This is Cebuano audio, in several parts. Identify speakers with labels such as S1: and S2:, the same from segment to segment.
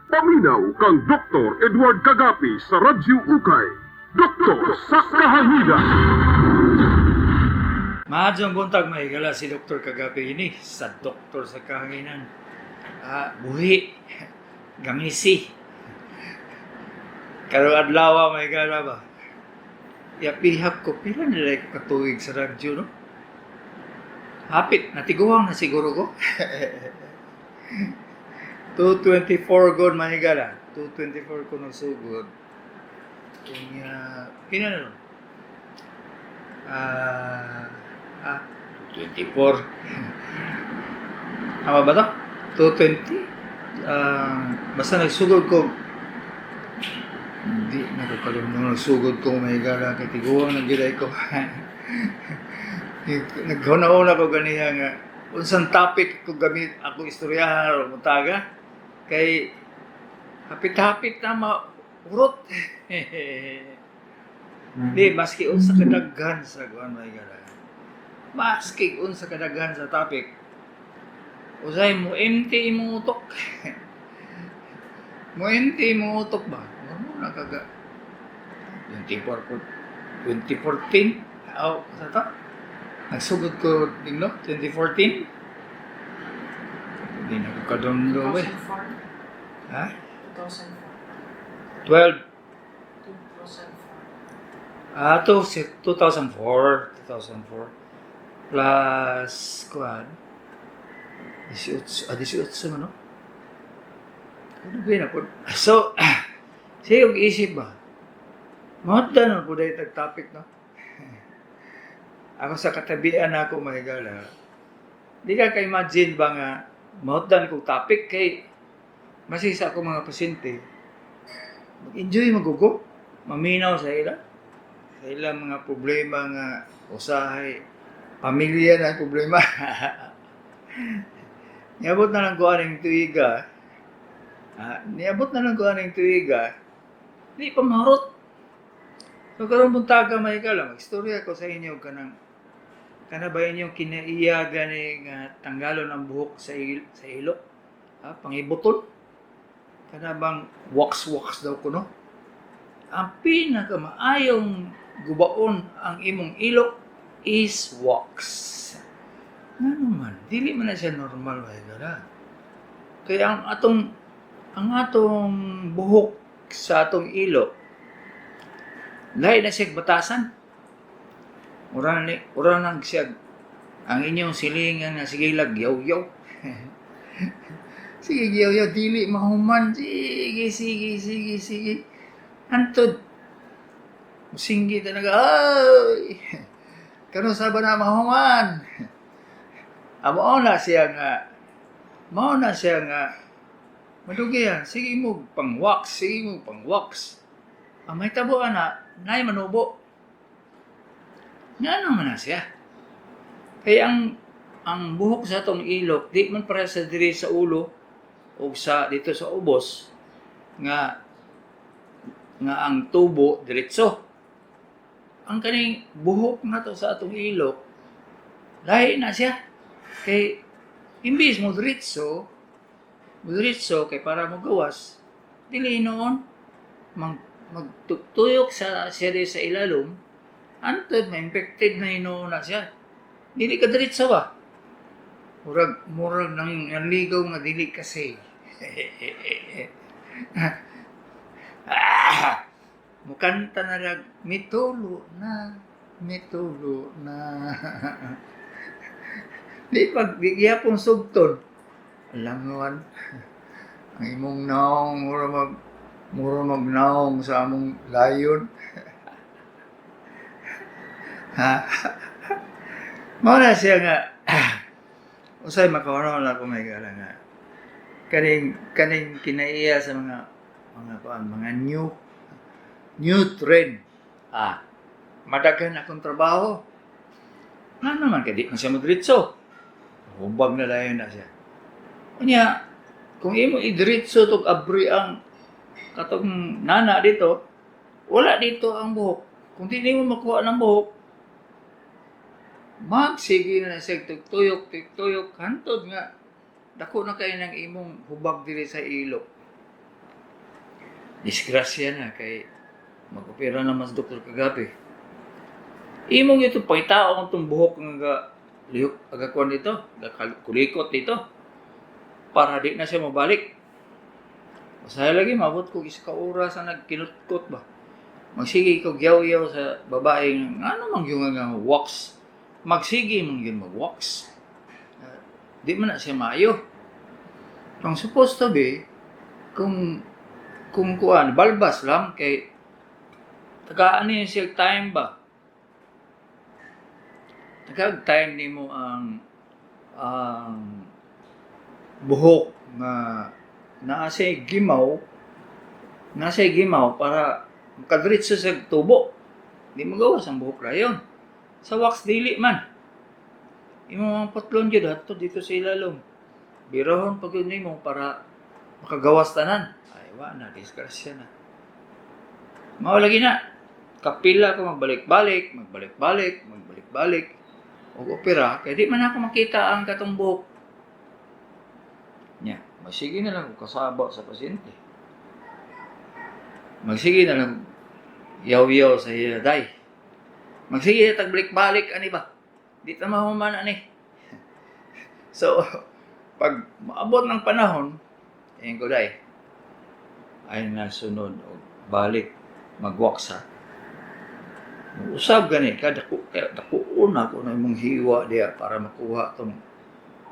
S1: Paminaw kang Dr. Edward Kagapi sa Radyo Ukay. Doktor sa Kahanginan.
S2: Maadjong buntag, mahigala, si Dr. Kagapi ini sa Doktor sa Kahanginan. Ah, buhi. Gamisi. Karong adlaw, mahigala ba? Yapihap ko, pila nila ko katuig sa radyo, no? Hapit, natiguang na siguro ko. 2:24 god, mahigala. 2:24 ko nagsugod. Kung pila na, no? Ah, ah, 24. Tama ba to? 2:20? Ah, basta nagsugod ko. Hindi na ko kalimno nagsugod ko, mahigala, kay tiguang na gyud ko. Naghuna-huna ko ganiya nga unsang topic ko gamit ako istoryahan o mutaga kay hapit-hapit na maurot. Di maski unsa kadaghan sa kuan, mahigala. Maski unsa kadaghan sa topic, usay mo empty imong utok. Mo empty imong utok ba? Mo na kaga 24 ko 2014. Oh, sa to? Nagsugod ko ding, no? 2014. Hindi na ko kadumdum eh.
S3: 2004.
S2: Ha?
S3: 2004.
S2: 12.
S3: 2004.
S2: Ah, to, si 2004. 2004. Plus, kuan. 18, ah, 18 man, no? Ano ba yun ako? So, siya yung isip ba? Mahadda na po dahil tag-topic, no? Ako sa katabian na ako, mahigala. Di ka ka-imagine ba nga mahutdan kong topic kay masisa ako mga pasyente. Mag-enjoy magugo. Maminaw sa ila. Sa ilang mga problema nga usahay pamilya na ang problema. Niabot na lang ko aning tuiga. Ah, niabot na lang ko aning tuiga. Di pa maharot. So karon buntaga, mahigala, magstorya ko sa inyo kanang kana ba inyong kinaiya gani nga tanggalon ang buhok sa ilok? Ha, pangibuton? Kana bang wax wax daw kuno? Ang pinakamaayong gubaon ang imong ilok is wax. Nga naman, dili man na siya normal, mahigala. Kaya ang atong buhok sa atong ilok lahi na siya batasan. Ura ni ura nang siya ang inyong silingan nga sige lag yaw-yaw. Sige yaw-yaw, dili mahuman, sige sige sige sige. Antod musinggi talaga, ay. Karon sa ba na mahuman? Amo na siya nga mao na siya nga madugayan, sige mo pang wax, sige mo pang wax. Ang may tabo ana, nay manubo. Nga naman na siya. Kaya ang buhok sa atong ilok di man para sa diri sa ulo o sa dito sa ubos nga nga ang tubo diretso. Ang kaning buhok na to sa atong ilok lahi na siya. Kay imbis mo diretso kay para mo gawas, dili noon mag magtuyok sa siya diri sa ilalom, antod ma-infected na hinuon na siya. Dili ka diretso ba? Murag murag nang nanligaw nga dili kasi. Ah! Mukanta na lang, mitulo na, mitulo na. Di pag di gihapon sugton. Alam mo man, ang imong naong mura magnaong sa among layon. Ha? Mao na siya nga usay makauna na ako may gala nga kaning kaning kinaiya sa mga kuan, mga new new trend. Ah, madaghan akong trabaho. Nga naman kay di man siya modiretso. Hubag na dayon na siya. Unya, kung imo idiretso tog abri ang katong nana dito, wala dito ang buhok. Kung di nimo makuha ng buhok, magsige na siya tuyok, tuyok, hantod nga dako na kay ng imong hubag diri sa ilok. Disgrasya na kay mag-opera na mas Doktor Kagapi. Imong ito pangitao ang itong buhok nga ga lihok agakuan dito, kulikot dito para di na siya mabalik. Masaya lagi mabot ko isa ka oras ang nagkinutkot ba. Magsige ko yaw-yaw sa babae nga ano man yung nga wax. Magsige man yun mag-wax. Di man na siya maayo. Ang supposed to be kung kuan balbas lang kay tagaan niya siya time ba. Tagag time nimo ang buhok nga naa siya gimaw, naa siya gimaw para makadiretso sa tubo. Di mo gawas ang buhok rayon. Sa wax dili man. Imo ang putlon gyud hadto dito sa ilalom. Birahon pag yun nimo para makagawas tanan. Ay wa na, disgrasya na. Mao lagi na. Kapila ko magbalik-balik, magbalik-balik, magbalik-balik. Og opera kay di man ako makita ang katong buhok. Nya, magsige na lang ko kasaba sa pasyente. Magsige na lang yaw-yaw sa iya day. Magsige na tagbalik-balik ani ba? Di ta mahuman ani. So, pag maabot ng panahon, ayun ko day, ay nasunod og balik magwaks ha. Usab gani ka dako kay dako una ko na imong hiwa diya para makuha tong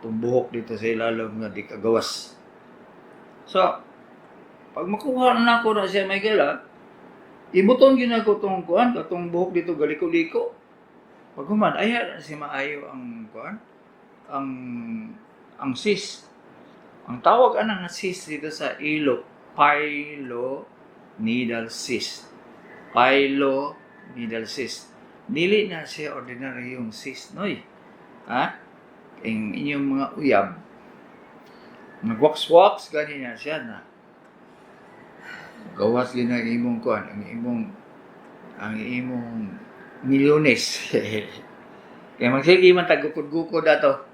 S2: buhok dito sa ilalom nga di kagawas. So, pag makuha na nako na siya, Michael, ha, ibuton gyud nako tong kuan katong buhok dito galiko-liko. Pag human ay na siya maayo ang kuan ang cyst. Ang tawag ana nga cyst dito sa ilo, pilonidal cyst. Pilonidal cyst. Dili na siya ordinary yung cyst, noy. Ha? Ang inyong mga uyab, nag-wax-wax, gani na siya na. Gawas din ang imong kuan, ang imong milyones. Kaya magsige man tagukod-gukod ato.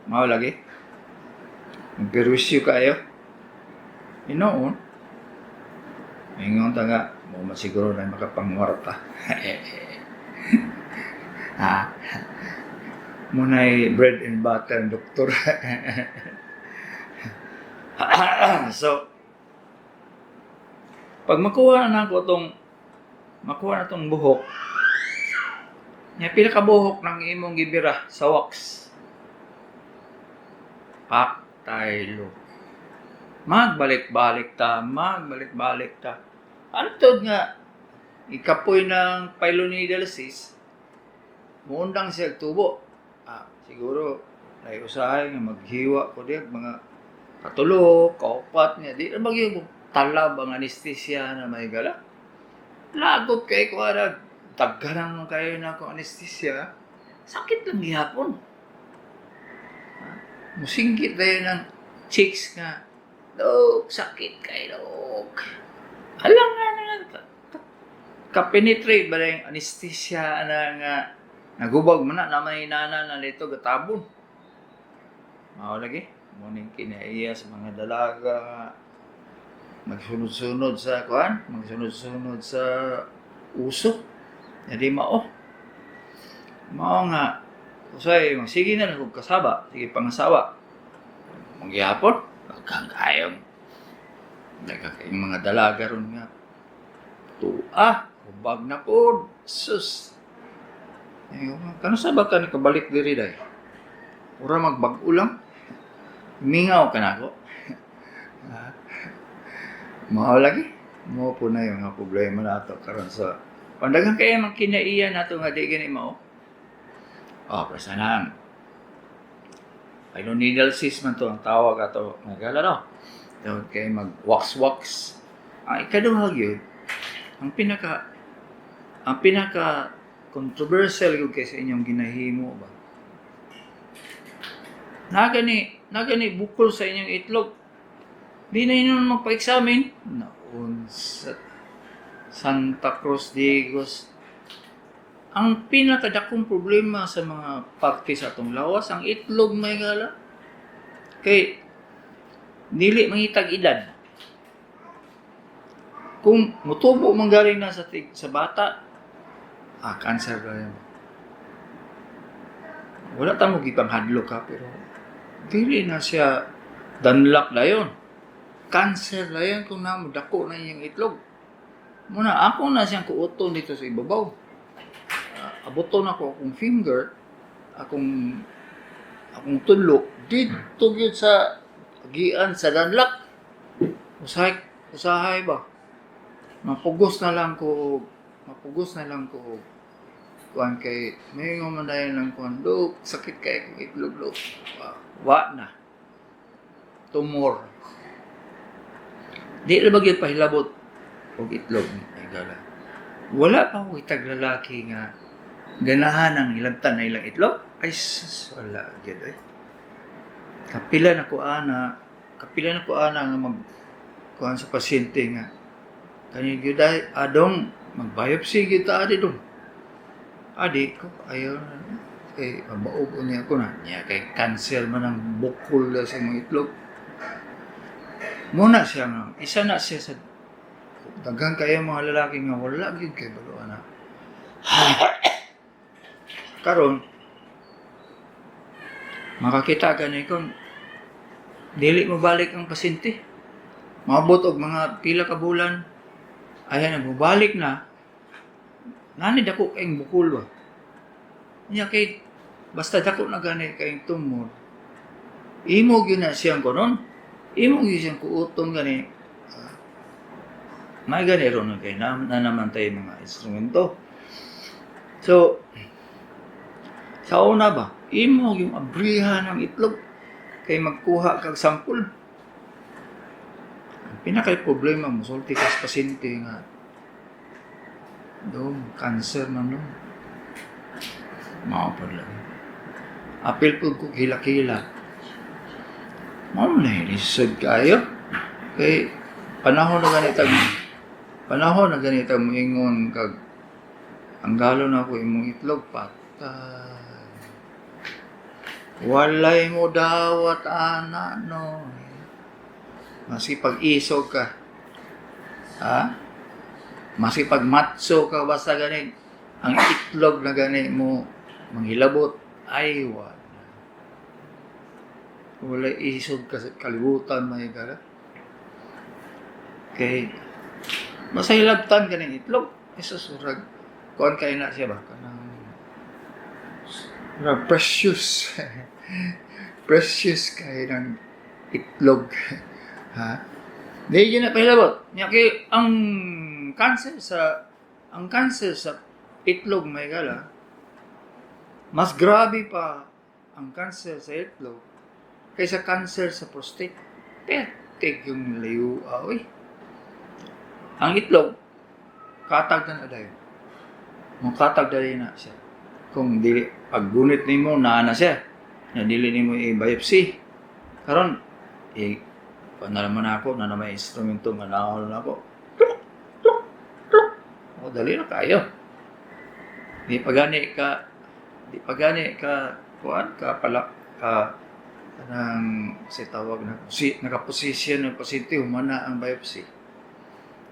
S2: Mao lagi. Magperwisyo kayo. Inoon. Ingon ta nga, mo masiguro na makapangwarta. Ha? Muna'y bread and butter, doktor. So, pag makuha na tong buhok, nya pila ka buhok ng imong gibira sa wax. Pak taylo. Magbalik-balik ta, magbalik-balik ta. Antod nga ikapoy ng pilonidal cyst, muundang siya tubo. Ah, siguro nay usahay nga maghiwa ko diya mga katulo, kaupat niya. Di na magyud talab ang anesthesia na may gala. Lagot kay ko ara, daghanan man kayo na ako anesthesia. Sakit lang gihapon. Ha? Musinggit tayo ng cheeks nga, "Dok, sakit kay dok." Alam nga na ka-penetrate ba na yung anesthesia na nga nagubag man na na may nana na dito gatabon. Mao lagi, muning kinaiya sa mga dalaga magsunod-sunod sa kuan, magsunod-sunod sa uso. Jadi mao. Mao nga usay magsige na lang kog kasaba, sige pangasawa. Manggihapon, daghang kayong daghang kayong mga dalaga ron nga tuah, hubag na pod. Sus. Ayo, kano sa ba ka nakabalik diri day? Ura magbag-o lang. Mingaw ka na ako. Ha? Mao lagi. Mao po na yung mga problema nato karon sa pandaghang kaya man kinaiya nato nga di gani mao. Oh, basta na. Pilonidal cyst man to ang tawag ato nga gala no. Tawag kay mag wax wax. Ang ikaduha gyud, ang pinaka controversial gyud kay sa inyong ginahimo ba. Nagani bukol sa inyong itlog. Di na inyo magpa-examine. Naunsa Santa Cruz Digos. Ang pinakadakong problema sa mga parte sa atong lawas, ang itlog, may gala. Kay dili mangitag edad. Kung mutubo man galing na sa bata, cancer ba yan? Wala ta mo gipanghadlok ha, pero dili na siya danlak na yun. Cancer na yun kung na dako na iyang itlog. Muna, ako na siyang kuoton dito sa ibabaw. Abuton ako akong finger, akong akong tulo, dito gyud sa agian sa danlak. Usahay, usahay ba? Mapugos na lang ko, mapugos na lang ko kuan kay may man dayon lang kuan dok, sakit kay akong itlog dok. Wa na. Tumor. Di ra ba gyud pahilabot og itlog ay gala. Wala pa ko kitag lalaki nga ganahan ang hilabtan na ilang itlog. Ay sus, wala gyud ay. Kapila na ko ana, kapila na ko ana nga mag kuan sa pasyente nga kani gyud ay adong mag-biopsy gyud ta adi dong. Adi ko ayaw na kay mabaog niya ako na niya kay cancer man ang bukol na sa imong itlog. Muna siya nga isa na siya sa daghan kayo mga lalaki nga wala gyud kay balo ana. Karon makakita gani kon dili mo balik ang pasyente. Maabot og mga pila ka bulan, ayan mobalik na. Nani dako kayong bukol ba? Nya kay basta dako na gani kayong tumor. Imo gyud na siyang kunon. Imo gyud siyang kuoton gani. May gani ron kay na naman tayo mga instrumento. So sa una ba, imo yung abrihan ng itlog kay magkuha kag sampol. Ang pinakay problema mosulti ka sa pasyente nga dong cancer man dong. Mao pa lang. Apil pud ko hila-hila. Mao na lisod kayo. Kay panahon na ganitag panahon na ganitag moingon kag ang galo na ako imong itlog patay. Walay mo dawat ana no. Maski pag-isog ka. Ha? Maski pag matso ka basta gani ang itlog na gani mo manghilabot ay wala. Walay isog ka sa kalibutan may gara. Kay basta hilabtan ganing itlog. Jesus urag kuan kay na siya ba kanang murag precious. Precious kay ng itlog. Ha? Di yun na pahilabot. Nya kay ang cancer sa itlog may gala mas grabe pa ang cancer sa itlog kaysa cancer sa prostate. Pertig yung layo, oy. Ang itlog, katag na na dayon. Mukatag dali na siya. Kung dili, pag gunit nimo naa na siya. Na dili nimo i-biopsy. Karon, kuan na naman ako, na may instrumento nga naol na ako. Tluk, tluk, tluk. O, dali na kayo. Di pa gani ka, di pa gani ka, kuan ka pala, ka, kanang, si tawag na, si, nakaposisyon ng pasyente, humana ang biopsy.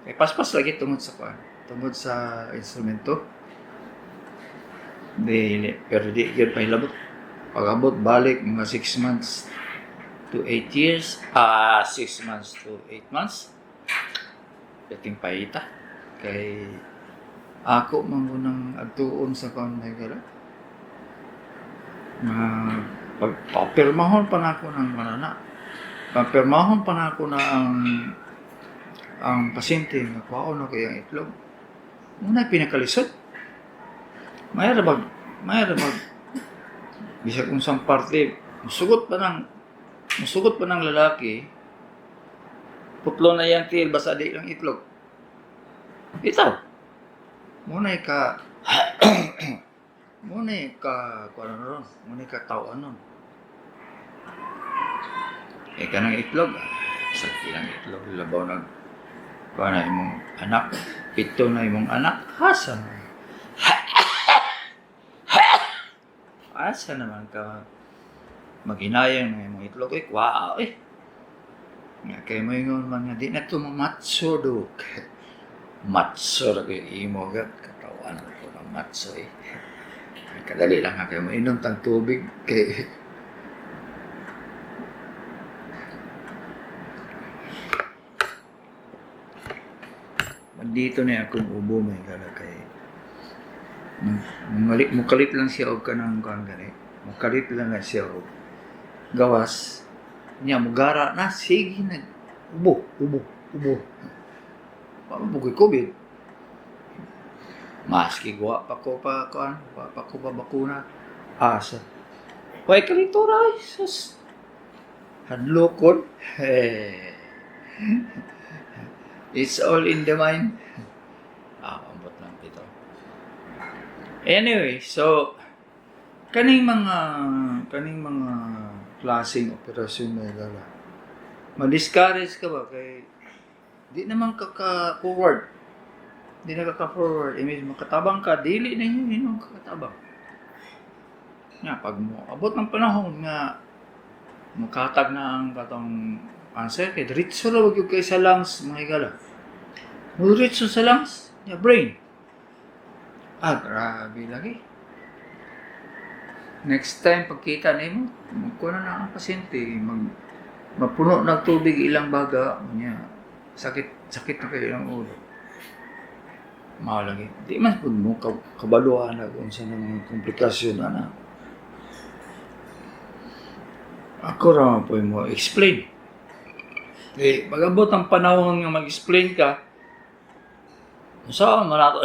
S2: Kay paspas lagi tungod sa kuan, tungod sa instrumento. Dili, pero di gyud pahilabot. Pag-abot balik mga 6 months to 8 years, 6 months to 8 months. Dating paita. Kay ako man ko nang adtuon sa kuan may gala. Mga pagpapirmahon pa nako ng manana. Papirmahon pa nako na ang pasyente nga kuhaon na ko iyang itlog. Muna pinakalisod. Mayra bag bisag unsang parte musugot pa ng lalaki, putlo na yang tiil basta di lang itlog. Bitaw. Muna ka kuan ron, muna ka taw-an nun. Eh kanang itlog, sa ilang itlog labaw nag kuan na imong anak, pito na imong anak, asa man? Asa naman ka maghinayang ng imong itlog? Eh, wow, eh. Nga kay mo ingon man nga di na to mamatso dok. Matso ra kay imo gat katawan ko ng matso eh. Kadali lang ha kayo mainom tang tubig kay dito na akong ubo may gala kay mukalit lang siya og kanang kuan gani. Mukalit lang na siya og gawas niya mugara na sige nag ubo ubo ubo. Pabugoy COVID. Maski wa pa ko pa kuan, wa pa ko pa bakuna. Asa. Way kalitura ay sus. Hadlokon. Eh. It's all in the mind. Ah, ambot lang dito. Anyway, so kaning mga klaseng operasyon na lala. Ma-discourage ka ba kay di naman ka ka-forward. Di na ka ka-forward. Imbes makatabang ka, dili na yun yun ang kakatabang. Nga, pag mo abot ng panahon nga makatag na ang katong cancer, kay diretso ra gyud kay sa lungs, mga higala. Diretso sa lungs, ya brain. Ah, grabe lagi. Next time, pagkita nimo, magkuha na ang pasyente, mapuno ng tubig ilang baga, niya, sakit, sakit na kayo ilang ulo. Mao lagi. Di man pud mo kabaluan na kung sa mga komplikasyon na na. Ako ra man po mo explain. Eh, pag-abot ang panahon nga mag-explain ka, unsaon man nato,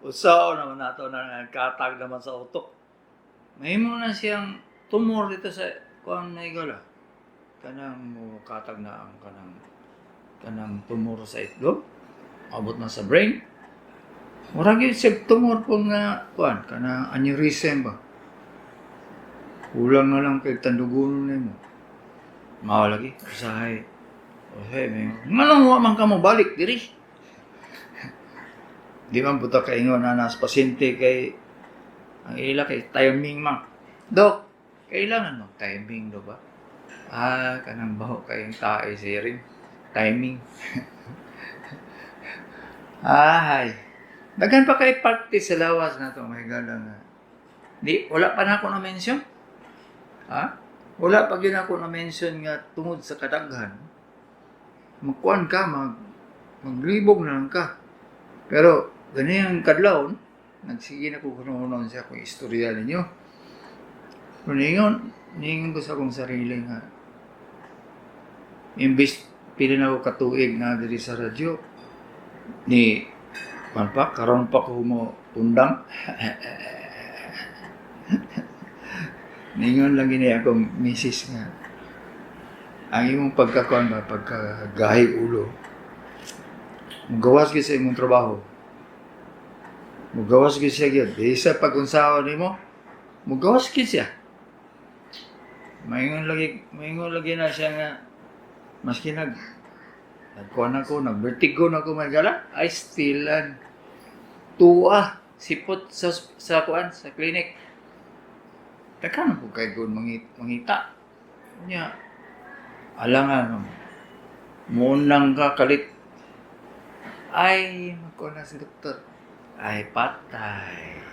S2: unsaon naman nato na katag naman sa utok. Mahimo na siyang tumor dito sa kuan na igala. Kanang mo katag na ang kanang tumor sa itlog, abot na sa brain. Mura gyud siya tumor po nga kuan kanang aneurysm ba. Kulang na lang kay tandugonon nimo. Mao lagi usahay. Usahay may nganong wa man ka mo balik diri. Di man puta kaingon na nas pasyente kay ang ila kay timing man. Dok, kailangan mag timing do ba? Ah, kanang baho kayong tae siring. Timing. Ay. Daghan pa kay parte sa lawas na to, may gala nga. Di, wala pa na ako na-mention. Ha? Wala pa gyud ako na-mention nga tungod sa kadaghan. Magkuan ka, maglibog na lang ka. Pero, ganyan ang kadlawon, nagsige na ko kuno sa akong istorya ninyo. Pero ningon ko sa akong sarili nga, imbis pila na ako katuig na diri sa radyo, ni kuan pa, karon pa ko mo undang. Ningon lang gini akong misis nga, ang imong pagkakuan ba, pagkagahi ulo, mugawas gyud sa imong trabaho. Mugawas gyud siya gyud. Di sa pag-unsaon nimo, mugawas gyud siya. Maingon lagi na siya nga, maski nagkuan ako, nagvertigo na ako magala, ay still an tuwa, sipot sa kuan, sa clinic. Daghan po kay gun mangita. Nya, alangan mo, munang ka kalit. Ay, magkuan na si doktor. Ay, patay.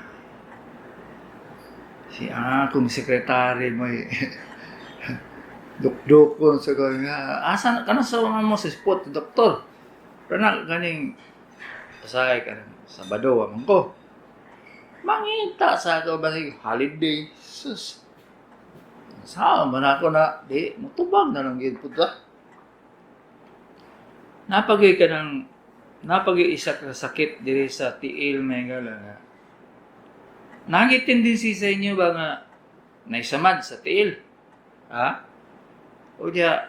S2: Si akong sekretary mo eh. Dukdukon sa ko nga. Asa ka na sa mga mo sa spot, doktor? Pero na, ganing, pasay ka na, Sabado, amang ko. Mangita sa ako, basig, holiday. Sus. Saan man ako na, di, mutubag na lang yun po ta. Napagay ka ng, napagay isa ka sakit diri sa tiil, may gala nga. Nagi tendency sa inyo ba nga, naisamad sa tiil? Ha? O diya,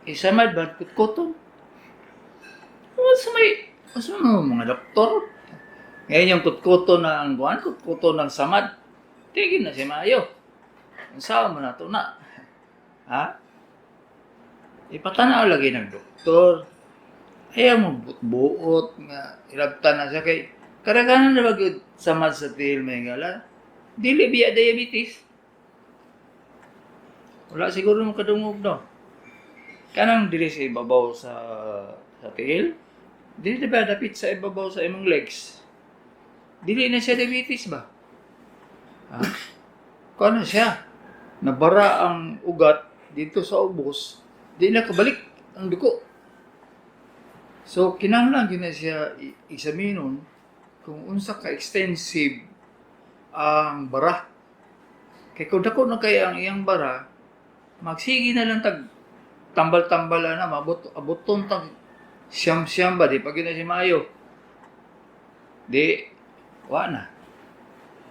S2: isamad ba kutkuton? O sa may, o sa mga doktor? Ngayon yung kutkuto na ang buwan, kutkuto ng samad, tigil na si Mayo. Ang sawa mo na to na. Ha? Ipatanaw lagi ng doktor. Ayaw mo buot nga ilabtan na siya kay karaganan na ba gyud samad sa tiil may gala. Dili biya diabetes. Wala siguro makadungog no. Kanang dili sa ibabaw sa tiil, Dili ba dapit sa ibabaw sa imong legs? Dili na siya diabetes ba? Ha? Kuan na siya. Nabara ang ugat dito sa ubos, di na kabalik ang dugo. So kinahanglan gyud na siya examinon kung unsa ka extensive ang bara. Kay kung dako na kay ang iyang bara, magsige na lang tag tambal-tambal na mabot abuton tag siyam-siyam ba, di pa gyud na siya maayo. Di wa na.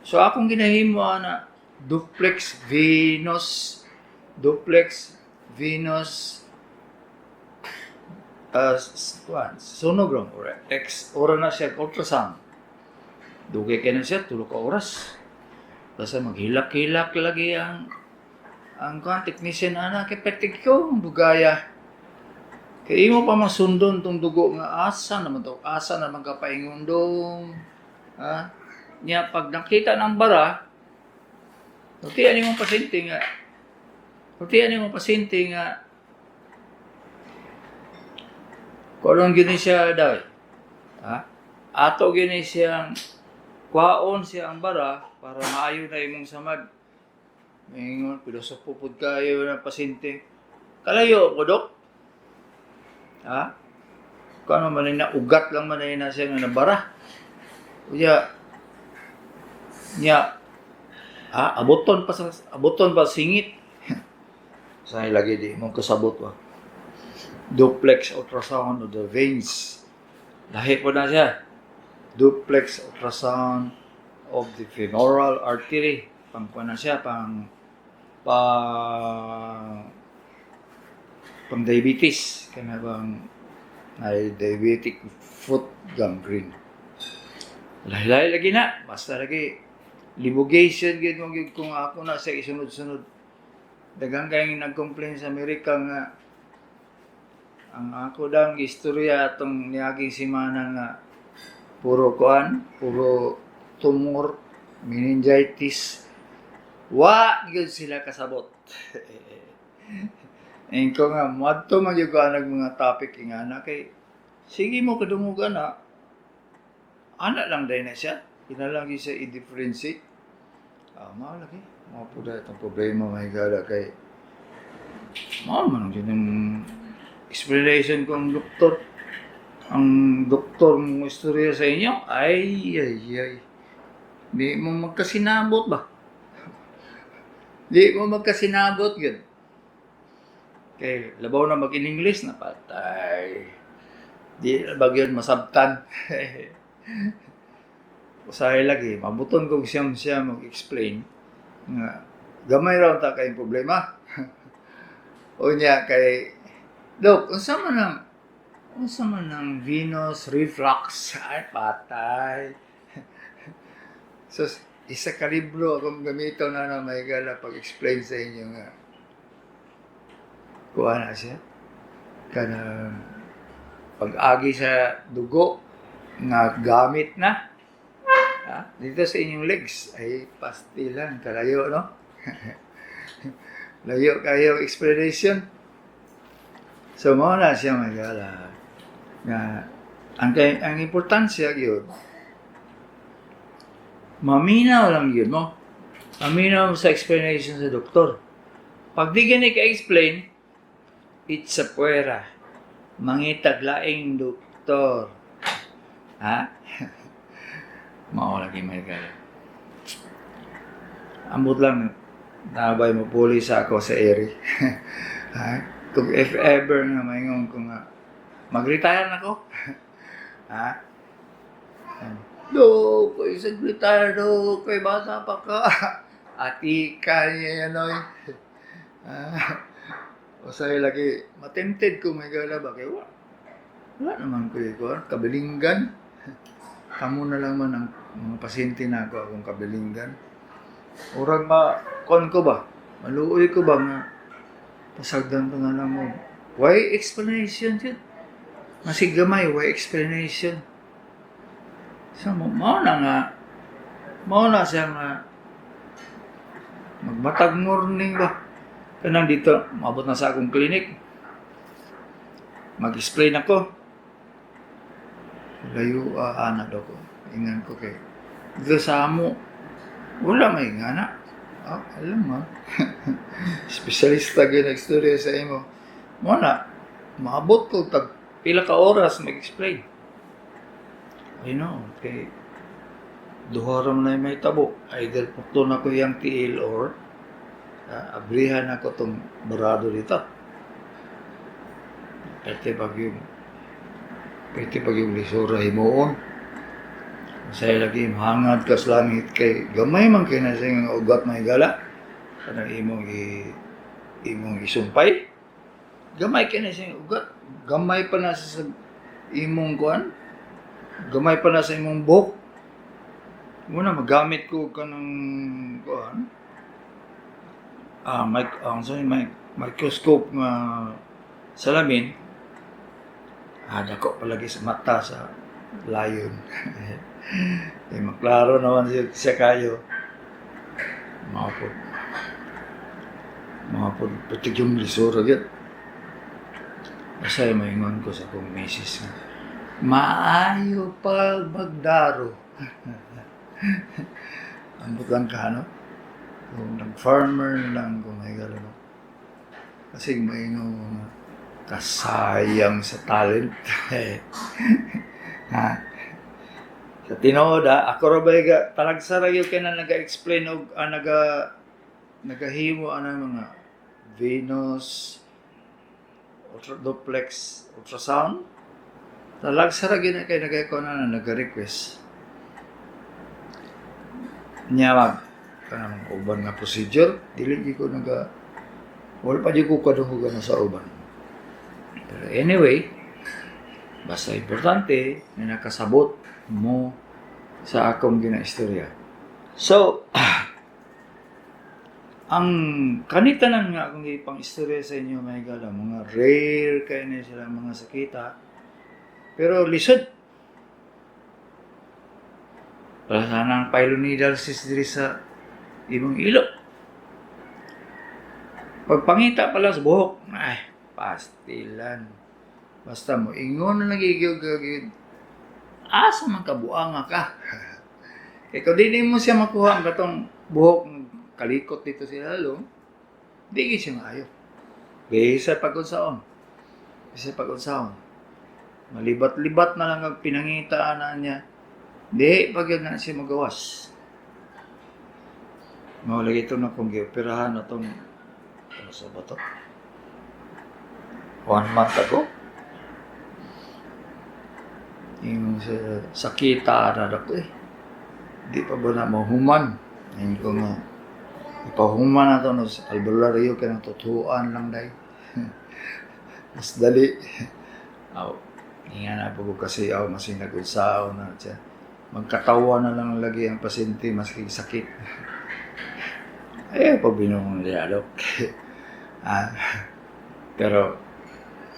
S2: So akong ginahimo ana, duplex venous kuan, sonogram or X ora na siya ultrasound. Dugay kay na siya, 3 ka oras. Basta maghilak-hilak lagi ang kuan technician ana, kay pertig ko ang dugaya. Kay imo pa masundon tong dugo nga asa naman to, asa naman ka paingon dong. Ha? Nya pag nakita ng bara, sultian nimo pasyente nga kung gini siya daw. Ha? Ato gini siyang kwaon siya ang bara para maayo na imong samad. Mingon, pilosopo pud kayo na pasyente. Kalayo ko, Dok. Ha? Kung ano man na ugat lang man na siya nga nabara. Uya, nya, ha, abuton pa singit. Sa lagi di mong kasabot ba. Duplex ultrasound of the veins. Lahi po na siya. Duplex ultrasound of the femoral artery. Pang kuan na siya, pang diabetes. Kana bang ay diabetic foot gangrene. Lahi-lahi lagi na. Basta lagi libogation gyud mo gyud kung ako na sa isunod-sunod. Daghang kayong nag-complain sa Amerika nga ang ako dang istorya atong niaging semana nga puro kuan, puro tumor, meningitis. Wa gyud sila kasabot. Ingon ko nga moadto man gyud ko anag mga topic ingana kay sige mo kadungog ana, ana lang day na siya. Kinahanglan gyud siya i-differentiate. Ah, mao lagi. Mao po itong problema, mga higala, kay mao man ang ang explanation ko ang doktor. Ang doktor mo istorya sa inyo, ay, ay, ay. Di mo magkasinabot ba? Di mo magkasinabot yun. Kay labaw na mag-in-English na patay. Di na ba yun masabtan? Usahay lagi, mabuton kong siyam siya mag-explain nga gamay raw ta kayong problema. Unya kay Dok, unsa man ang venous reflux? Ay, patay. So, isa ka libro akong gamiton na na may gala pag-explain sa inyo nga kuha na siya. Kana pag-agi sa dugo nga gamit na, ha? Dito sa inyong legs ay pastilan kalayo, no? Layo kayo explanation. So mao na siya, magala, nga ang importansya gyud maminaw lang gyud mo. Maminaw mo sa explanation sa doktor. Pag di gani ka-explain, it's a puwera. Mangitag laing doktor. Ha? Mao lagi, may gala. Ambot lang nabay mo puli sa ako sa eri. Ha? Kung if ever nga maingon ko nga mag-retire na ko. Ha? Dok, ko'y sa retire, Dok, ko'y bata pa ka. Ati ka niya yan, oy. Ah, usay lagi, matempted ko may gala ba? Kaya wala. Wala naman ko ikaw, kabilinggan. Kamo na lang man ang mga pasyente na ako akong kabilinggan. Urag ma, kon ko ba? Maluoy ko ba nga pasagdan ko na lang mo. Why explanation yun? Masig gamay, why explanation? So, mao na siya nga, magmatag morning ba? Kanang dito, maabot na sa akong clinic. Mag-explain ako. Layo ana daw ko. Ingan ko kay dito sa amo wala may ngana. Ah, alam mo. Espesyalista gyud nagstorya sa imo. Mo na maabot ko tag pila ka oras mag-explain. I know, kay duha ra man na may tabo. Either putlo na ko iyang tiil or abrihan ako tong barado dito. Pwede pag yung lisura himuon. Masaya lagi mahangad ka sa langit kay gamay man kay na siya nga ugat may gala. Kanang imong isumpay. Gamay kay na siya nga ugat. Gamay pa na siya sa imong kuan. Gamay pa na sa imong buhok. Muna magamit ko kanang kuan. Sorry, microscope nga salamin. Dako palagi sa mata sa lion. Kay maklaro naman siya kayo. Mga po. Mga po, pati yung lisura gyud. Basta maingon ko sa akong misis nga, maayo pa magdaro. Ambot lang ka, no? Kung nag-farmer na lang, kung may galo, no? Kasi maingon ko nga, kasayang sa talent. Ha? Sa tinuod, ha, ako ra ba ga talagsa ra gyud kay na naga-explain og nagahimo ana mga venous ultra duplex ultrasound. Talagsa ra gyud na kay nagay ko na naga-request. Nya mag kanang uban nga procedure, dili gyud ko naga wala pa gyud ko kadungog na sa uban. Pero anyway, basta importante na nakasabot mo sa akong ginaistorya. So, ang kanitanan nga akong ipang-istorya sa inyo, mga higala, mga rare kayo na sila mga sakita, pero lisod. Para sana ang pilonidal cyst diri sa imong ilo. Pagpangita pala sa buhok, ay, pastilan. Basta mo, ingon na nagigil-gil, asa man kabuanga ka. Kaya kung di mo siya makuha ang katong buhok kalikot dito sa lalong, di siya maayo. Bisa pag-unsaon. Bisa pag-unsaon. Malibat-libat na lang ang pinangitaan na niya. Di, pag yun na siya magawas. Mawala ito na kung gioperahan na itong, ano sa ba ito? 1 month ago? Yung sa sakita na ako eh. Di pa ba na mahuman? Ngayon ko nga, ipahuman na ito no, sa albularyo kaya nang tutuan lang day. Mas dali. Aw, nga na po ko kasi aw, mas nag-usaw na siya. Magkatawa na lang lagi ang pasyente, maski sakit. Ay, pag binong nilalo. Pero,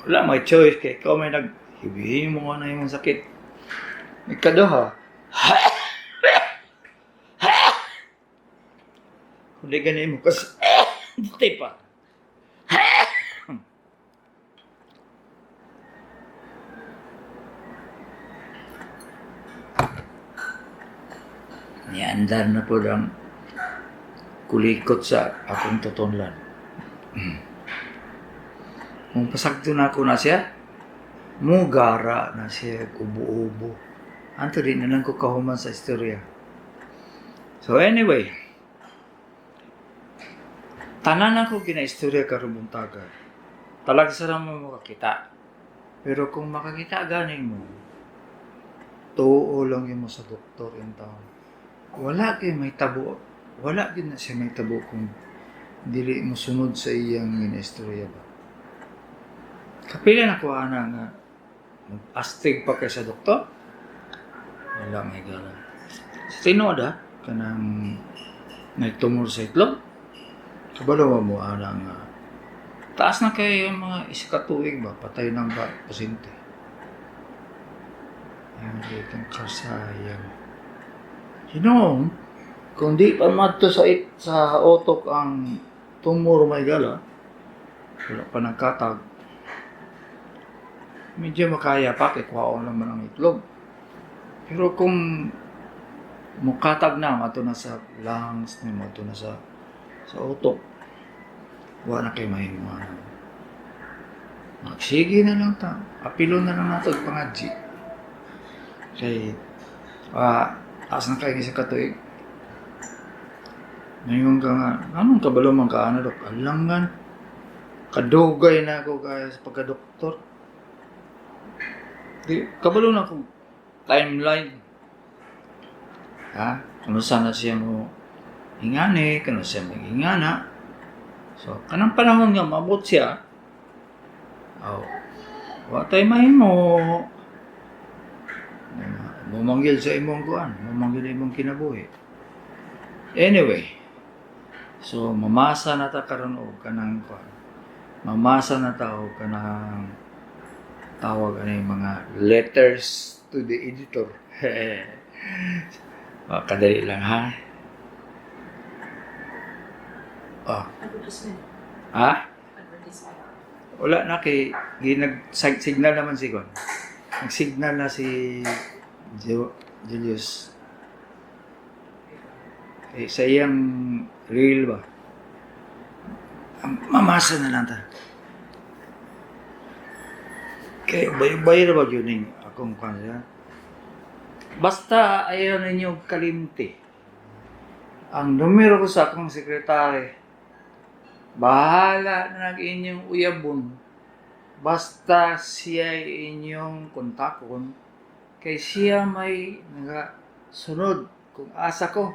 S2: wala may choice kay ikaw may naghibihin mo nga na yung sakit. Ikaduha. Kung di ganun mo kasi, di pa. Niandar na po ang kulikot sa akong tutunlan. Kung pasagto na ako na siya, mugara na siya, ubo-ubo. Anto din na lang ko kahuman sa istorya. So anyway, tanan ako ginaistorya karon buntaga. Talagsa ra mo makakita. Pero kung makakita gani mo, tuo lang yun mo sa doktor in town. Wala kay may tabo. Wala gyud na siya may tabo kung dili mo sunod sa iyang ginaistorya ba. Kapila na kuha na nga mag-astig pa kay sa doktor. Wala may gala. Sa tinuod ha, kanang nagtumor sa itlog. Kabalo mo ana nga taas na kayo yung mga isa ka tuig ba, patay ng ba, pasyente. Ayun, ditong kasayang. You know, kung di pa madto sa otok ang tumor may gala, wala pa ng katag, medyo makaya pa, kay kuhaon naman ang itlog. Pero kung mukatag na, ato na sa lungs, nimo ato na sa utok, wa na kay mahimo. Ano. Magsige na lang ta. Apilo na lang nato og pangadji. Kay taas na kay sa katuig. Ngayon ka nga, anong kabalo man ka, ano, dok? Alangan. Kadugay na ako kaya sa pagkadoktor. Di, kabalo na ako timeline. Ha? Kung sana siya mo ingani, kung siya mag-ingana. So, kanang panahon nga maabot siya, oh, wa tay mahimo. Mumanggil sa imong kuan, mumanggil imong kinabuhi. Anyway, so mamasa na ta karon og kanang kuan. Mamasa na ta og kanang tawag ani mga letters to the editor. Oh, kadali lang ha. Oh,
S3: Advertisement.
S2: ha?
S3: Advertisement.
S2: Wala na kay nag signal naman si Kon. Nag-signal na si Julius. Eh, sa iyang reel ba? Mamasa na lang ta. Kay ubay-ubay ra ba yun ning akong kwan siya? Basta ayaw ninyo kalimti. Ang numero ko sa akong sekretary, bahala na ang inyong uyabon. Basta siya inyong kontakon, kay siya may sunod kung asa ko.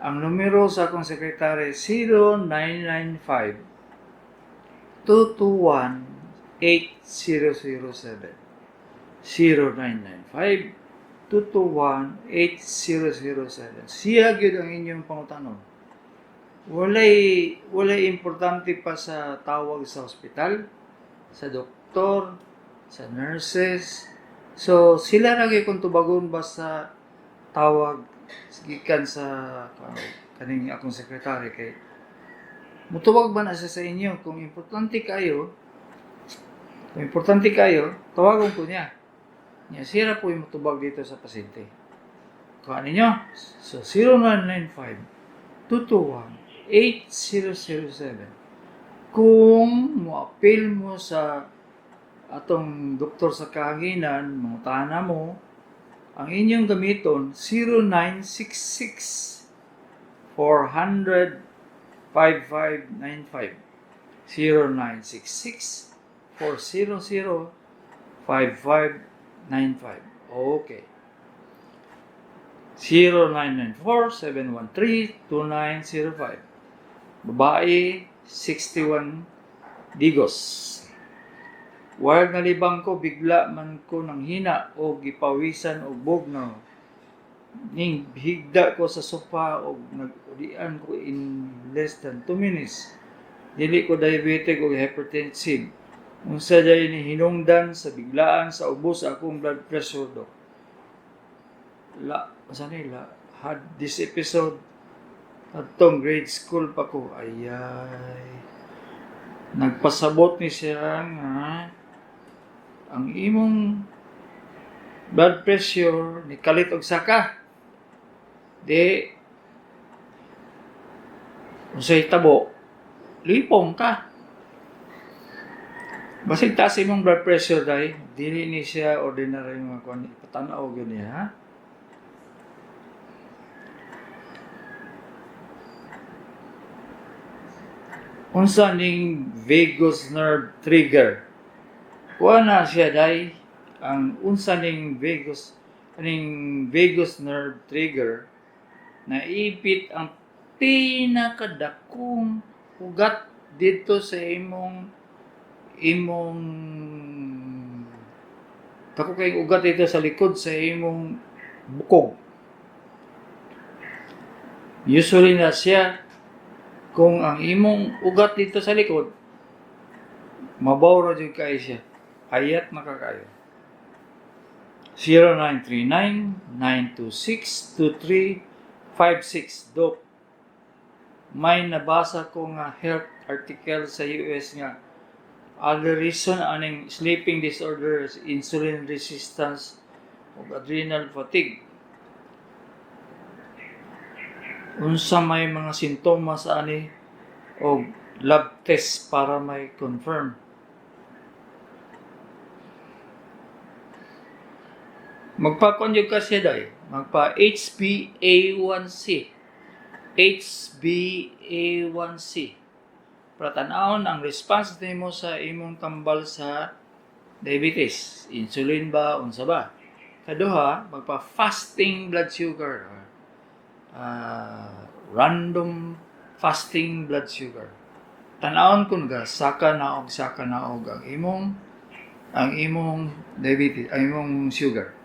S2: Ang numero sa akong sekretary, 0995 221 8007. 0995 221 8007. Siya gyud ang inyong pangutanon. Walay importante pa sa tawag sa ospital, sa doktor, sa nurses. So sila ra gyud kung tubagon basta tawag gikan sa kaning akong sekretary kay mutubag ba na siya sa inyo kung importante kayo, tawagon ko niya. Niya sira po yung mutubag dito sa pasyente. Kuha ninyo. So 0995 221 8007. Kung moapil mo sa atong doktor sa kahanginan, mangutana mo, ang inyong gamiton 0966 400 5595. 0966 400 5595. Okay. 0994-713-2905. Babae, 61, Digos. While nalibang ko, bigla man ko nang hina o gipawisan og bugnaw. Ning higda ko sa sofa og nag-ulian ko in less than 2 minutes. Dili ko diabetic o hypertensive. Unsa day ni hinungdan sa biglaan sa ubos sa akong blood pressure, dok? La, asa ni la had this episode atong grade school pa ko. Ayay. Nagpasabot ni siya nga ang imong blood pressure ni kalit og saka. Di unsay tabo, lipong ka. Basig taas imong blood pressure dai, dili ni siya ordinary nga kuan, ipatan-aw gyud niya ha. Unsa ning vagus nerve trigger? Kuha na siya dai ang unsa ning vagus nerve trigger, naipit ang pinakadakong ugat dito sa imong imong dako kay ugat dito sa likod sa imong bukog. Usually na siya kung ang imong ugat dito sa likod mabaw ra jud kay siya. Hayat na ka kayo. 0939-926-2356. Dok, may nabasa ko nga health article sa US nga other reason aning sleeping disorders, insulin resistance. ug adrenal fatigue. Unsa may mga sintomas ani og lab test para may confirm? Magpa-kuan jud ka siya day. Magpa HbA1c. HbA1c. Para tan-awon ang response nimo sa imong tambal sa diabetes. Insulin ba, unsa ba? Kaduha, magpa fasting blood sugar. Random fasting blood sugar. Tan-awon kung saka na og saka na og ang imong diabetes, ang imong sugar.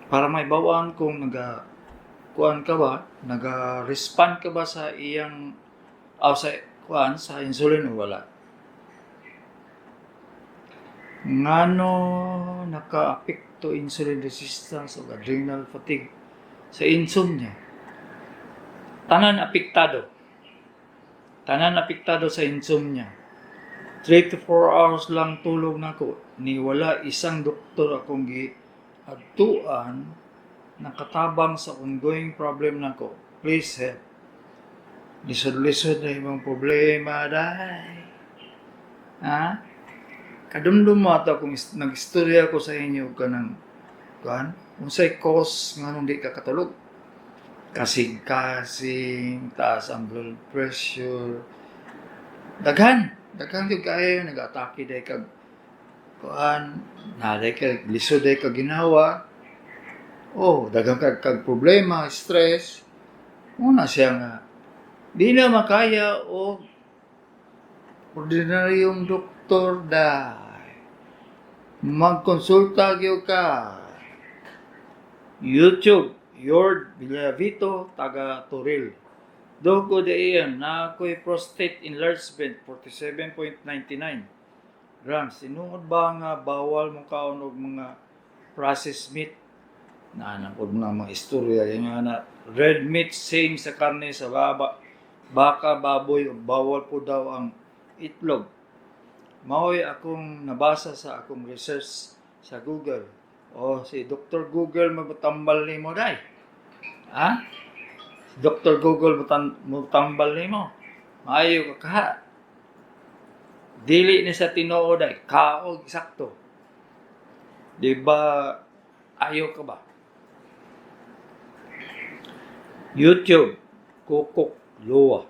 S2: Para may bawaan kung naga kuan ka ba, naga-respond ka ba sa iyang o sa kuan, sa insulin o wala. Ngano nakaapekto insulin resistance o adrenal fatigue sa insomnia? Tanan apektado. Tanan apektado sa insomnia. 3 to 4 hours lang tulog nako, ni wala isang doktor akong gi adtuan nakatabang sa ongoing problem nako. Please help. Lisod-lisod na imong problema, day. Ha? Kadumdum mo ato kung nag-istorya ko sa inyo kanang kuan, unsay cause nganong di ka katulog? Kasing-kasing, taas ang blood pressure. Daghan, daghan gyud kaayo nag-atake day kag kuan, na day kag lisod day kag ginawa. Oh, daghan kag problema, stress. Una siya nga di na makaya og ordinaryong doktor day. Magkonsulta gyud ka. YouTube, Yord Villavito, taga Toril. Doc, good AM, na ako'y prostate enlargement 47.99 grams. Tinuod ba nga bawal mo kaon og mga processed meat? Naanang ko mga mga istorya yan nga na red meat same sa karne sa baba, baka, baboy, ug bawal po daw ang itlog. Mao'y akong nabasa sa akong research sa Google. O si Dr. Google magtambal nimo day. Ha? Si Dr. Google mutambal nimo. Maayo ka kaha. Dili ni sa tinuod ay kaog sakto. Di ba ayo ka ba? YouTube, Kukok Loa.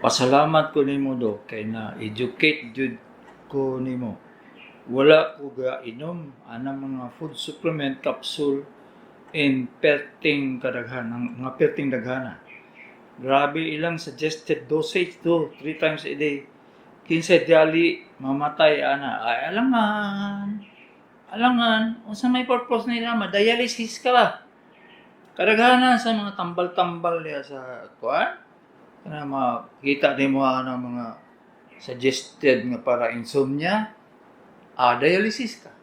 S2: Pasalamat ko nimo, Dok, kay na educate jud ko nimo. Wala ko ga inom anang mga food supplement capsule in perting kadaghan, ang mga perting daghana. Grabe ilang suggested dosage do, three times a day. Kinsay dali mamatay ana? Ay, alangan. Alangan, unsa may purpose nila, ma-dialysis ka ba? Kadaghanan sa mga tambal-tambal niya sa kuan, kana makita nimo ang mga suggested nga para insomnia, dialysis ka.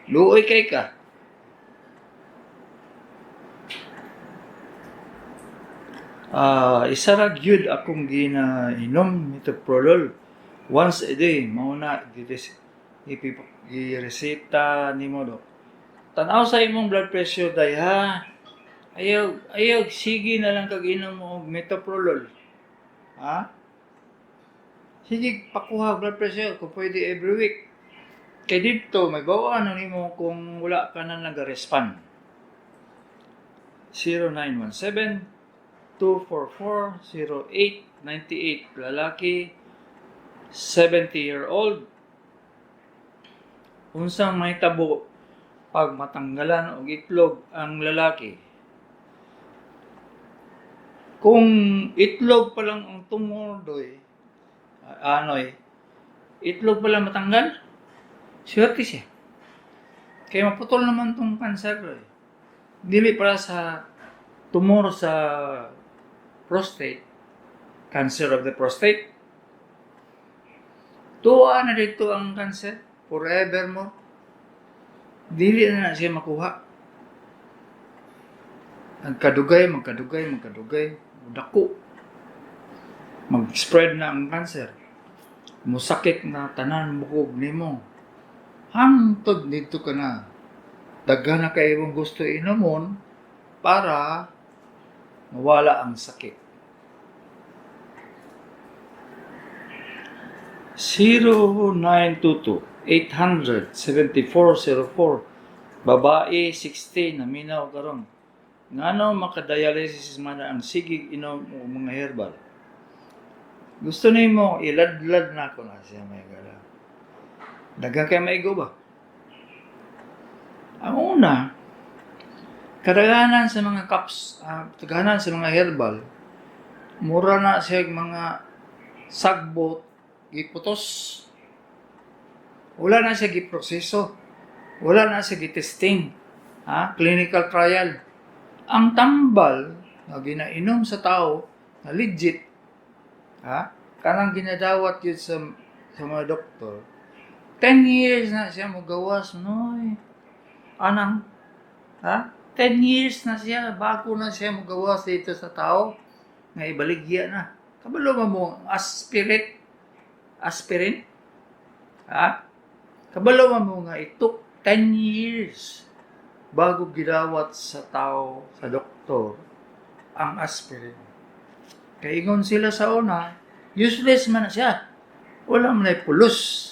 S2: Luoy kay ka. Isa ra gyud akong ginainom, metoprolol once a day, mao na gireseta nimo, Dok. Tan-aw sa imong blood pressure day ha. Ayaw ayaw sige na lang kag inom og metoprolol. Ha? Sige pakuha blood pressure kung pwede every week. Kay didto may bawaan na nimo kung wala ka na nag-respond. 0917 244 0898, lalaki, 70-year-old. Unsang mahitabo pag matanggalan og itlog ang lalaki? Kung itlog pa lang ang tumor doy, anoy, itlog pa lang matanggal, swerte siya. Kaya maputol naman tong cancer doy. Dili para sa tumor sa prostate, cancer of the prostate. Tuwa na dito ang cancer, forever mo. Dili na na siya makuha. Nagkadugay, magkadugay, magkadugay, dako. Mag-spread na ang cancer. Musakit na tanan bukog nimo. Hangtod dito ka na. Daghan na kay imong gusto inumon para mawala ang sakit. 0922 800 7404. Babae, 60, naminaw karon. Ngano makadialysis man ang sigig inom og mga herbal? Gusto nimo iladlad na ako na siya, may gala. Daghan kay maigo ba? Ang una, kadaghanan sa mga caps, kadaghanan sa mga herbal, mura na siya mga sagbot, giputos. Wala na siya giproseso. Wala na siya gitesting. Ha? Clinical trial. Ang tambal na ginainom sa tao na legit, ha? Kanang ginadawat yun sa mga doktor, 10 years na siya mogawas, noy. Anang, ha? 10 years na siya, bago na siya mogawas dito sa tao, nga ibaligya na. Kabalo ba mo, aspirin? Aspirin? Ha? Kabalo ba mo nga it took 10 years bago gidawat sa tao, sa doktor, ang aspirin? Kay ingon sila sa una, useless man na siya. Wala man ay pulos.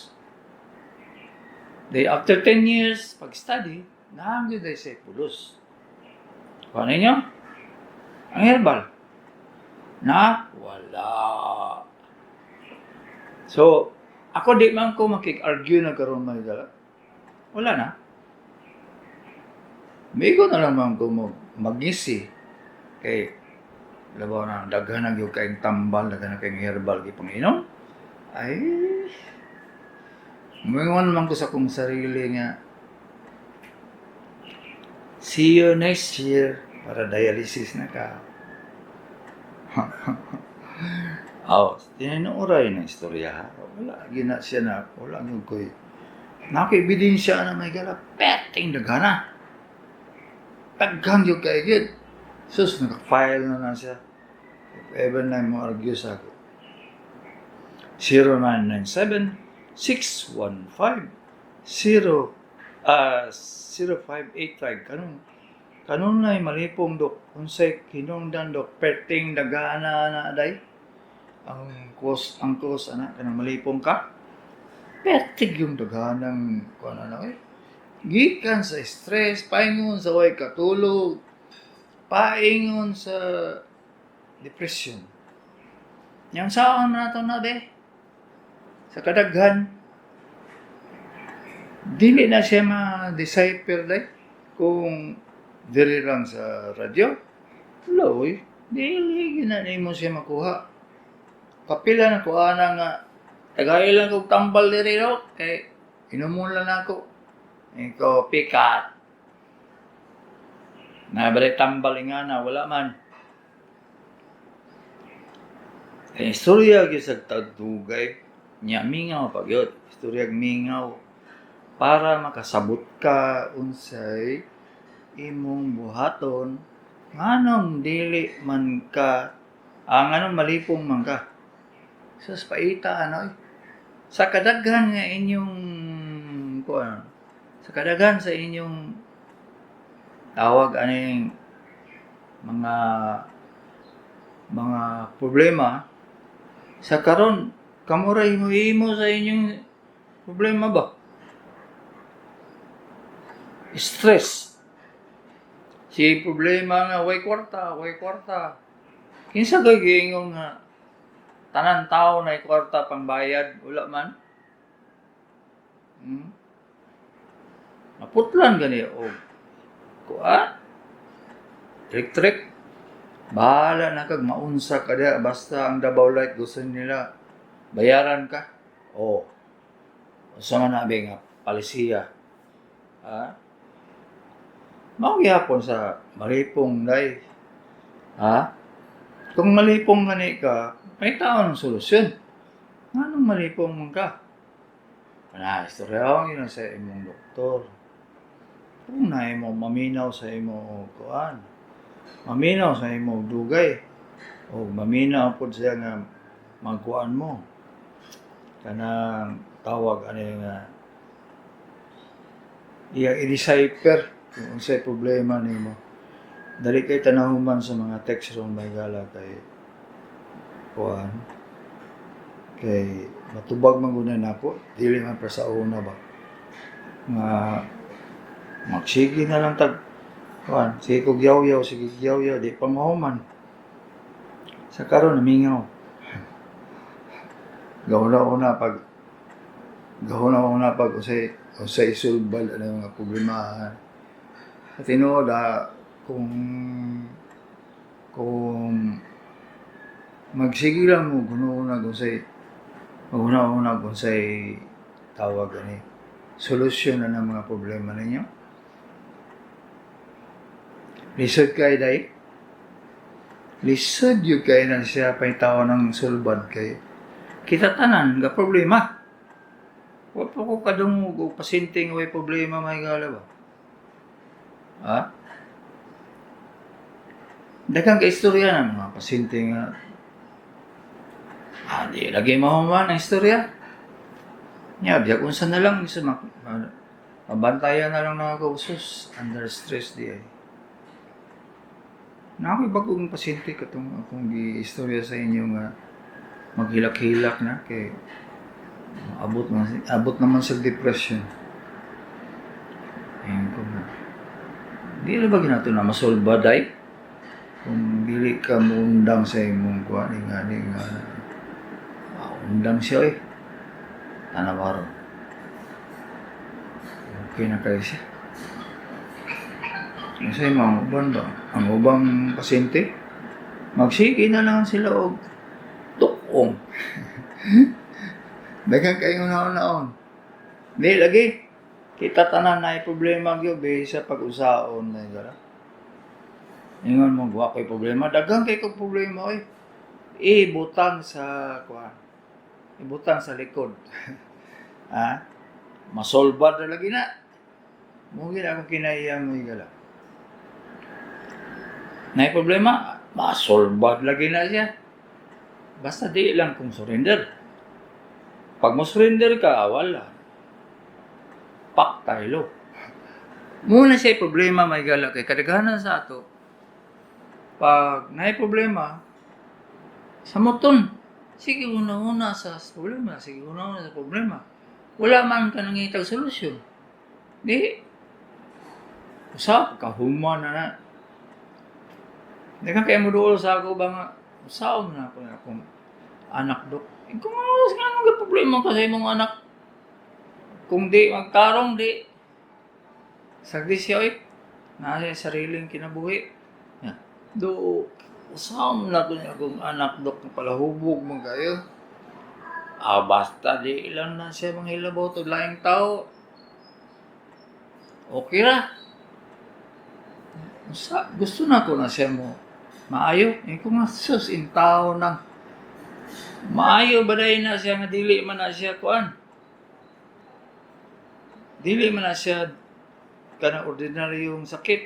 S2: Day after 10 years, pag-study, nahanggod ay siya pulos. Kuha ninyo? Ang herbal? Na? Wala. So, ako di man ko makik-argue na karon, mga dala. Wala na. Migo na lang man ko mo magisi. Kay labaw na daghan na gyud kayong tambal, daghan na kayong herbal gipanginom. Ay, muingon man ko sa akong sarili nga, "See you next year para dialysis na ka." Oh, tinuuray na istorya, ha. Wala gina siya na, wala gyud ko'y naka-ebidensya na, may gala, peting daghana. Daghan gyud kay gyud. Sus, naka-file na na siya. If ever na mo argue sa ako. 0997 615 0 0585. Kanunay malipong, dok, unsay hinungdan, dok, perting dagana na day ang cause ana kanang malipong ka, pertig yung daghanang kuan na eh gikan sa stress, paingon sa way katulog, paingon sa depression. Yang saon na to na be sa kadaghan, dili na siya ma-decipher day kung diri lang sa radyo. Loy, dili gina nimo siya makuha. Kapila na ko ana nga tagay lang kog tambal diri, no, kay inumon lang ako. Ikaw pikat. Nabalik tambal nga na wala man. Kay istorya gyud sa tagdugay nya, mingaw pa gyud. Istorya mingaw para makasabot ka unsay imong buhaton, nganong dili man ka ang anong malipong man ka. Sus, paita ano eh. Sa kadaghan nga inyong kuan, sa kadaghan sa inyong tawag aning mga problema sa karon, kamuray mo imo sa inyong problema ba? Stress. Si problema nga way kwarta, way kwarta. Kinsa kay giingon nga tanan tao na kwarta pangbayad? Wala man. Maputlan gani og kuan. Electric. Bahala na kag maunsa ka diha, basta ang Davao Light gusto nila bayaran ka. Oh. Unsa man na nga palisiya? Ha? Mao gihapon sa malipong day. Ha? Kung malipong gani ka, may tao ng solusyon. Nganong malipong man ka? Kana istorya yun sa imong doktor. Kung na imo maminaw sa imo kuan, maminaw sa imo dugay, o maminaw pod siya nga magkuan mo. Kanang tawag ani nga Iya i-decipher kung unsay problema nimo. Dali kay tanahuman sa mga text ron, may gala, kay kuan kay matubag man gud na nako, dili man pa sa una ba nga magsige na lang tag kuan, sige kog yaw-yaw, sige yaw-yaw, di pa mahuman. Sa karon namingaw, gahuna-una pag usay usay isulbal ang mga problemahan. Sa tinuod, kung magsige lang mo guna-una kung say maghuna-una kung say tawag ani solusyon na ng mga problema ninyo. Lisod kay day. Lisod yun kay na siya pahitaw ng sulbad kay kita tanan ga problema. Wa pa ko kadungog og pasyente nga way problema, may gala ba? Ha? Daghang ka istorya ng mga pasyente nga di lagi mahuman ang istorya. Nya, biyag unsa na lang sa mabantayan na lang na ako, sus, under stress di ay. Na ako'y bagong pasyente katong akong gi-istorya sa inyo nga maghilak-hilak na kay abot naman sa depression. Ayun ko na. Di na ba ginato na masolba day? Kung dili ka muundang sa imong kuan nga ni nga undang siya eh. Tanaw ron. Okay na kayo siya. Kasi mga uban ba? Ang ubang pasyente, magsige na lang sila og tukong. Daghang kayong naon-naon. Di lagi. Kita tanan na problema gyud sa pag-usaon na gara. Ingon mo, wa ko'y problema. Daghang kay kog problema oy. Ibutang sa kuan. Ibutang sa likod. Ha? Masolba na lagi na. Mungkin ako kinahiyang mo gala. Nay problema, masolbad lagi na siya. Basta di lang kung surrender. Pag mo surrender ka, wala. Pak tayo. Muna siya problema, may gala, kay kadaghanan sa ato. Pag naay problema, sa moton, sige una-una sa problema, sige una-una sa problema. Wala man ka nangitag solusyon. Di, usap, kahuman na na. Di ka kaya mo dool sa ako ba nga, usaon na ako na akong anak, dok. Eh, kung ano, nga problema ka sa imong anak? Kung di magtarong, di. Sagdi siya, oy. Nasa sariling kinabuhi. Ya. Do, usaon na ko niya akong anak, dok, palahubog man kayo. Ah, basta di lang na siya manghilabot og laing tao. Okay ra. Sa, gusto na ko na siya mo maayo. Eh, kung nga sus, in tao nang maayo ba dahil na siya nga dili man na siya kuan. Dili man na siya kanang ordinaryong sakit.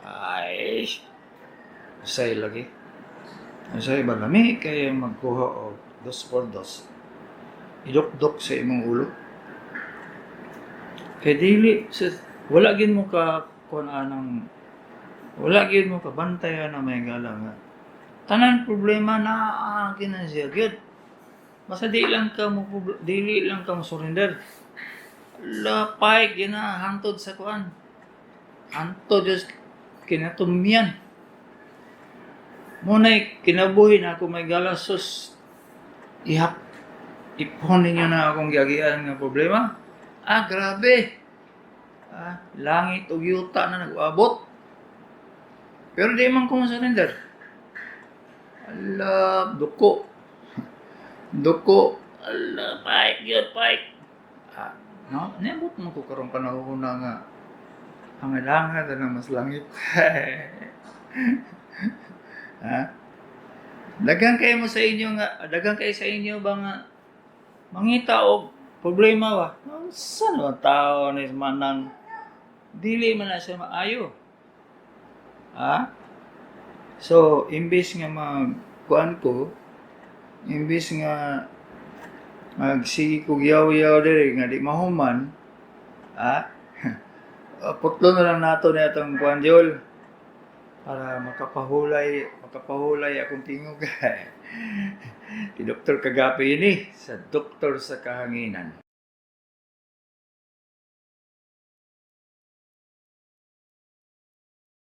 S2: Ay, usay lagi. Usay ba lami kaya magkuha og dos por dos. Idukdok sa imong ulo. Kay dili sa wala gin mo ka kuan anang wala gin mo ka bantayan na may gala nga. Tanan problema na akin na siya gyud. Basta di lang ka mo dili lang ka mo surrender. Lapay gina hantod sa kuan. Hantod just kinatumyan. Muna'y kinabuhi na ako may gala, sus, ihap ipon ninyo na akong giagian nga problema. Ah, grabe. Ah, langit ug yuta na nag-uabot. Pero di man ko surrender. Ala, duko. Duko. Ala, pike yun, pike. Ah, no, niabot mo ko karong panahon na nga hangad-hangad na mas langit. Ha? Daghang kayo mo sa inyo nga, daghang kayo sa inyo ba nga mangita og problema ba? Saan ba tao ni manang dili man na siya maayo? Ha? So, imbis nga magkuan ko, imbis nga magsige kog yaw-yaw diri nga di mahuman, ha? Putlo na lang nato na itong kuan Jol, para makapahulay akong tingog. Si Dr. Kagapi ini sa Doktor sa Kahanginan.